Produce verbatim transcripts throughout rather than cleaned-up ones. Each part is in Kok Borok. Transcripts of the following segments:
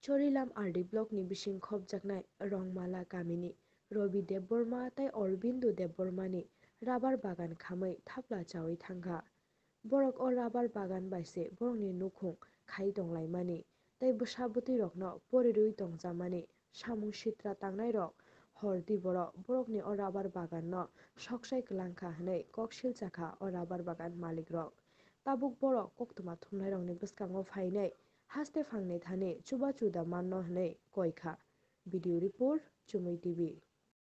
Sorilam R D blockni bising khopjaknai Rongmala kamini Robi Debbarma tei Aurobindo Debbarmani rabar bagan khamwi thapla chawi thangkha. Borok o rabar bagan bai se borokni nukhung khai tonglaimani tei bwsa bwtwirokno porirwi tongjamani samung sitra tangnairok hor tiboro borokni o rabar baganno soksai kwlangkha hwnwi kok silchakha o rabar bagan malikrok. Tabuk borok koktwma thumnairokni bwskango phainai haste phangnai thani chubachu da manno hwnwi koikha. Video report, Chumui T V.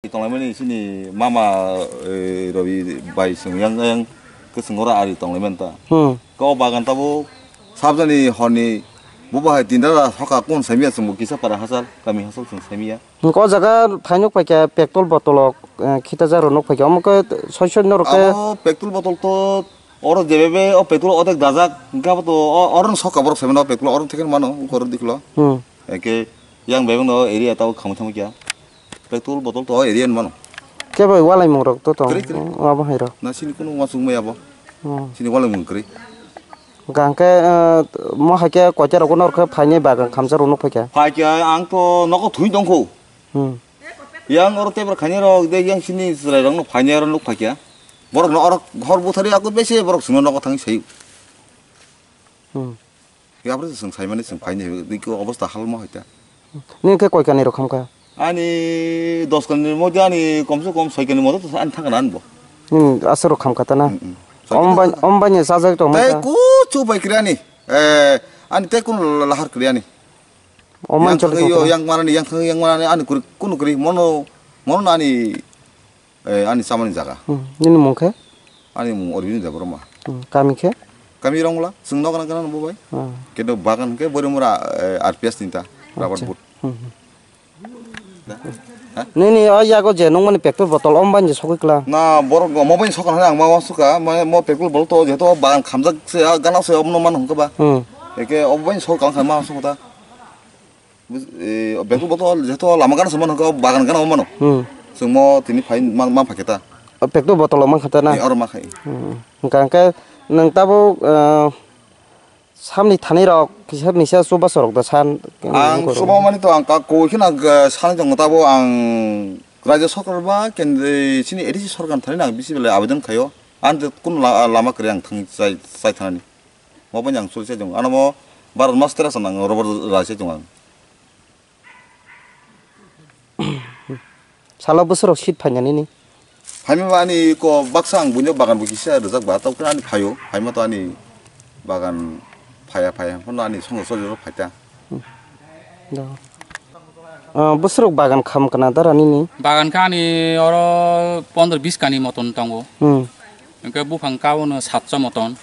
Tonglaimani chini mama, eh, Robi bai chwng yang yang kwchwng oro ari tonglaimani ta. Hmm. Kok bagan tabuk sabjani horni bubo hai tinta da hoka kun saimia chwngbo kisa para hachal, kami hachal chwng saimia. Hmm, o jaga phainuk paikha petrol botolok, eh, khita jaro nuk paikha. Omo khe soi soi norok khe. Abo petrol botol to oro jebebe o petrol odek dajak, hingke abo to o-, oro no soka borok saimano o petrol oro theken mano, ukor diklo. Hmm. Eke yang bebeng no area tabo khamwi thangwi kya. Petrol botol to o area ni mano. Kebo walaimung rok to tong. Kwrwi, kwrwi. Abo hai rok. Na sini kunu uansuk maya bo. Hmm. Sini walaimung kwrwi. Hingke, eh, mo hai khe koita rok no khe phainai bagan khamsa rok nuk phaikha. Phaikha ang to nogo thwi tongkho. Hmm. Yang oro tebra khainai rok de yang sini chwrai rok no phainai oro nuk phaikha. Borok no oro hor buthari aku bese borok sino nogo thangwi sayu. Hmm. Yapre chwng saimani chwng phaini hai, bikhe obostha halma hai ta. Nini khe koi kani rok khamkha? Ani dos kani ni moddhe ani komse kom soi kani moddhe to ani thangkha na ani bo. Hmm, aswk rok khamkha ta na? Hmm, hmm. Soi kani Ombai-, thangkha. Ombaini sajak tong Tei masa? Kuchu bai kri ani. Eh, ani tei kunu lahar kri ani. Omani Yang choli thangwi tong yo, ta na? Yang manani, yang thangwi yang manani, ani kuri, kunu kuri, mono, mono ani Eh, ani chamani jaga. Hmm, nini mung khe? Ani mung Aurobindo Debbarma. Hmm, kami khe? Kami Rongmala, chwng nok gana gana bo bai. Hmm. Kendo bagan khe Borimura, eh, R P S ni ta, rubber Acha. Boot. Hmm, hmm. Da? Ha? Nini o yago je nungmani petrol botol om bai je sogwi kla? Na, borok mo bai sokha hwnwi ang ma uansukha, ma, mo petrol botol to jehetu o bagan khamjak se, ah, gana se, omono mano hwnkhe ba. Hmm. Eke o bai sokha wngkha ma uansukha ta. Bus-, eh, petrol botol jeto lama gana se mano, bagan gana o mano. Hmm. Chwng mo tini phai ma, ma phai khe ta. O petrol botol o mankha ta na? Eh, oro ma khai. Hmm. Hwnkha hwnkhe nwng tabuk, eh, samni thani rok kisa misa chubachu rok da san. Ang chuba mani to ang ka koi kheno, eh, sani tongo tabo ang Rajya Sarkar ba kendri chini A D C Sarkar thani ang bisi belai abedon khaio. Ang kunu la-, lama kwrwi ang thang chai, chai thanani. Mo bai ang choli se jong. Ano mo Bharat mas tera sana ang rubber rai se jong ang. Salo bwswk rok seat phaina nini? Phaima ba ani ko baksa ang buino bagan bo kisa rwjak ba, tau ani phaio, phaima to ani bagan phaya phaya, hono ani songo sori rok phaita. Do. Ah, bwswk rok bagan kham kana dara nini? Bagan kha ani oro pondro bis kani moton tongo. Hmm. Hwnkhe buphang kabono satso moton.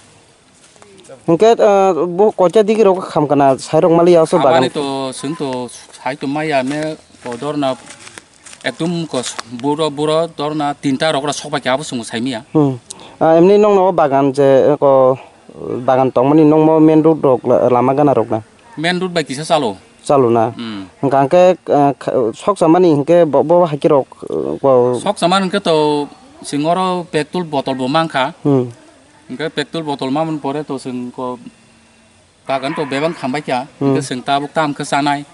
Hwnkhe, ah, bo koita digi rok kham kana sai rok mali ya so bagan. Abani to chwng to sai to maya me ko dorna ekdum ko buro buro dorna tinta rok ra sokbai khe abo chwng sai maya. Hmm. Ah, emni nong no bagan je ko bagan tongmani nongmo main road rok la-, lama gana rok na. Main road bai kisa chalo. Chalo na. Hmm. Hwnkha hwnkhe, ah, kha-, soksa mani hwnkhe bo, bo haikhe rok, ah, ko. Soksa mani hwnkhe to chwng oro petrol botol bo mankha. Hmm. Hwnkhe petrol botol mamani pore to chwng ko bagan to bebak khambai kha. Hmm. Hwnkhe chwng tabuk tam khe chanai.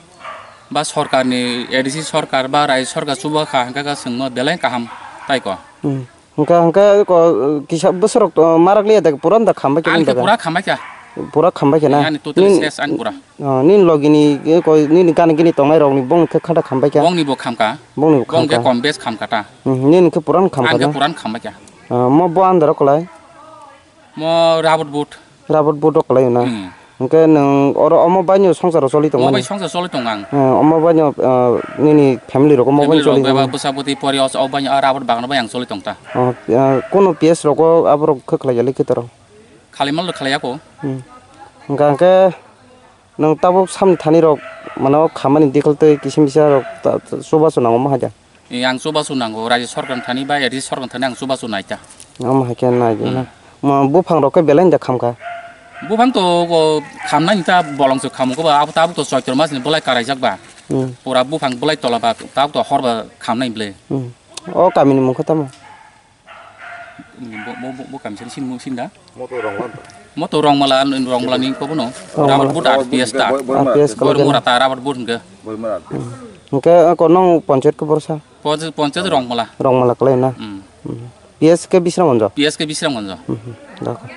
Ba sorkarni A D C sorkar ba raijyo sorkar chuba kha hwnkhe kha chwngno belai kaham tai ko. Hmm. Hwnkha hwnkhe ko kisa bwswk rok to marak liya da pura da khambai khe. Ani khe pura khambai kha. Pura khambai khe na? Ani totally ses ani pura. Oh, nini logi ni, eh, ko, nini gana gini tongnai rok ni bong khe khata khambai kha. Bong ni bo khamkha. Bong ni bo khamkha. Bong khe kom bes khamkha ta. Hmm, nini khe puran khamkha. Ang khe na? Puran khambai kha. Ah, mo bo andaro kolai? Mo rabot but. Rabot but o kolai na? Hmm. Hwnkhe nwng oro omo bai no songsar o choli tong mani? Omo bai songsar choli tong ang. Eh, omo bai no, ah, nini family rok omo bai choli tong mani? Bwsa bwtwi pori o, o bai no, ah, rabot bagan o bai ang choli tong ta. Oh, ah, kunu P S rok o aborok khe khlai ya le khe toro? Khali mal khlai ya ko. Hmm. Hwnkha hwnkhe Nwng tabuk samni thani rok mano khamani dikal tei kisa misa rok ta, ta, chubachu nango ma haida? Ee, ang chubachu nango, raijyo sorkar thani bai A D C sorkar thani ang chubachu naikha. Omo hai khe nai di na. Hmm. Mo buphang rok khe belai da khamkha? Buphang to o khamnai ta bolong se khamu khe ba, abo tabuk to choitro mas ni bolai karaijak ba. Hmm. Pura buphang bolai tola ba, tabuk to hor ba khamnai ble. Hmm. O kami ni mung khe tamo? Bo, bo, bo, bo kami sari sini mo sinda? Mo to rong wan to. Moto Rongmala, Rongmala ni kobono. Rongmala. Rabar board R P S ta. Boy-, Boy-, R P S Boy-, kala Mura jena. Ta rabar board hingke. Boy-, Mura. Hmm. Hingke, ah, ko nong panchayat ko borsa? Panchayat, panchayat Rongmala. Rongmala kala na? Hmm. Hmm. P S ke Bisramganj? P S ke Bisramganj. Hmm, hmm. Dakor.